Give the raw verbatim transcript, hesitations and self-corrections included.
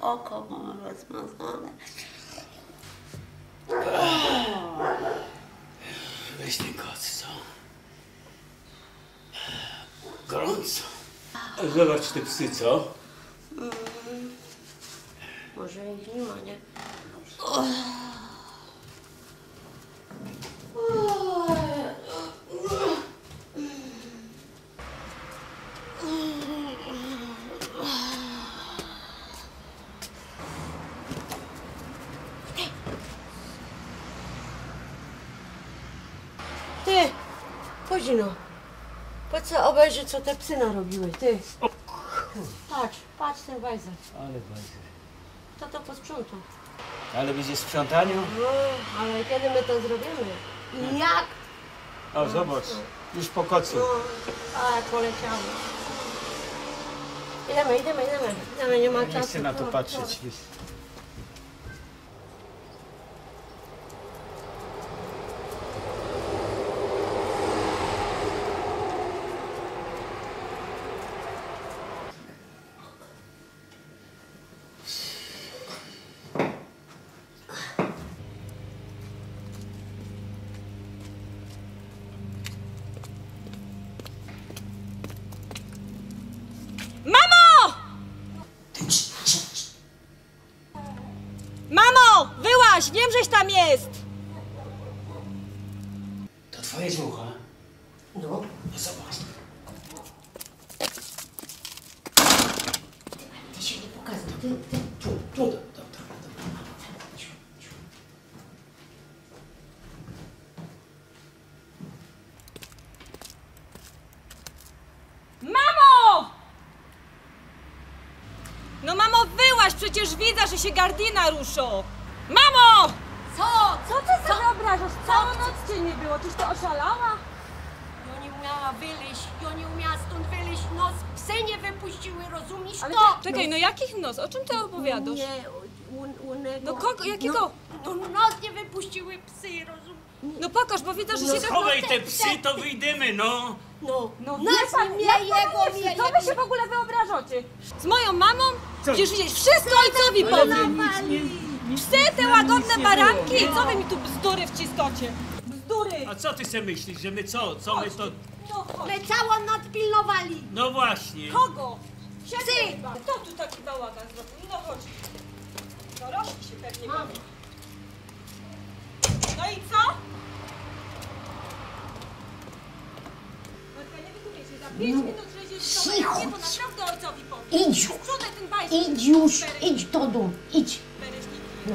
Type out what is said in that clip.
Oko mōm rozmazane. Weź tyn koc, co? Gorōnco. Zobacz te psy, co? Mm. Może ich niy ma, nie? Ty, chodź no. Pōdź se ôbejrzeć, co te psy narobiły, ty. Patrz, patrz tyn bajzel. Ale bajzel. To, to posprzątōm. Ale bydzie sprzątaniŏ? No, ale kedy my to zrobiymy? I jak? O, zobacz, już po kocu. No, a, poleciały. Idymy, idymy, idymy. Idymy, niy ma czasu. Niy chcę na to patrzeć. Mamo! Mamo, wyłaź, wiym, żeś tam je. To twoje dziołcha? No. No zobacz. Ty, ale ty sie niy pokazuj, ty, ty, tu, tu. Dobra, dobra, dobra. Mamo! No mamo, wyłaź, przecież widzã, że sie gardina ruszŏ. Mamo! Co? Co ty sobie wyobrażasz? Całą noc cię nie było. Czyś ty oszalała? Jŏ niy umiała wylyź, jŏ niy umiała stōnd wylyź. Nos psy niy wypuściły, rozumisz to? Czekaj, no jakich nos? O czym ty opowiadŏsz? Nie, u, u, u niego. No kogo? Jakiego? No, no nos niy wypuściły psy, rozumisz? No pokaż, bo widzã, że... No się tak schowaj te psy, to wyjdymy, no. No. No wie pan, jak pan myśli, co wy się w ogóle wyobrażacie? Z moją mamą? Co? Przecież widzisz, wszystko ojcowi powiem. Psy, te łagodne baranki? Co wy mi tu bzdury wciskŏcie? Bzdury. A co ty se myślisz, że my co? Co my to... No chodź. My całą noc pilnowali. No właśnie. Kogo? Psy. Kto tu taki bałagan zrobił? No chodź. Dorośli się pewnie bawią. No i co? Matka, nie wygłupiaj się, za pięć minut trzeba się wycofać, jak nie, to naprawdę ojcowi powiem. Idź. Sprzątaj ten bajzel. Idź już, idź do dōmu, idź. Bereźniki. No.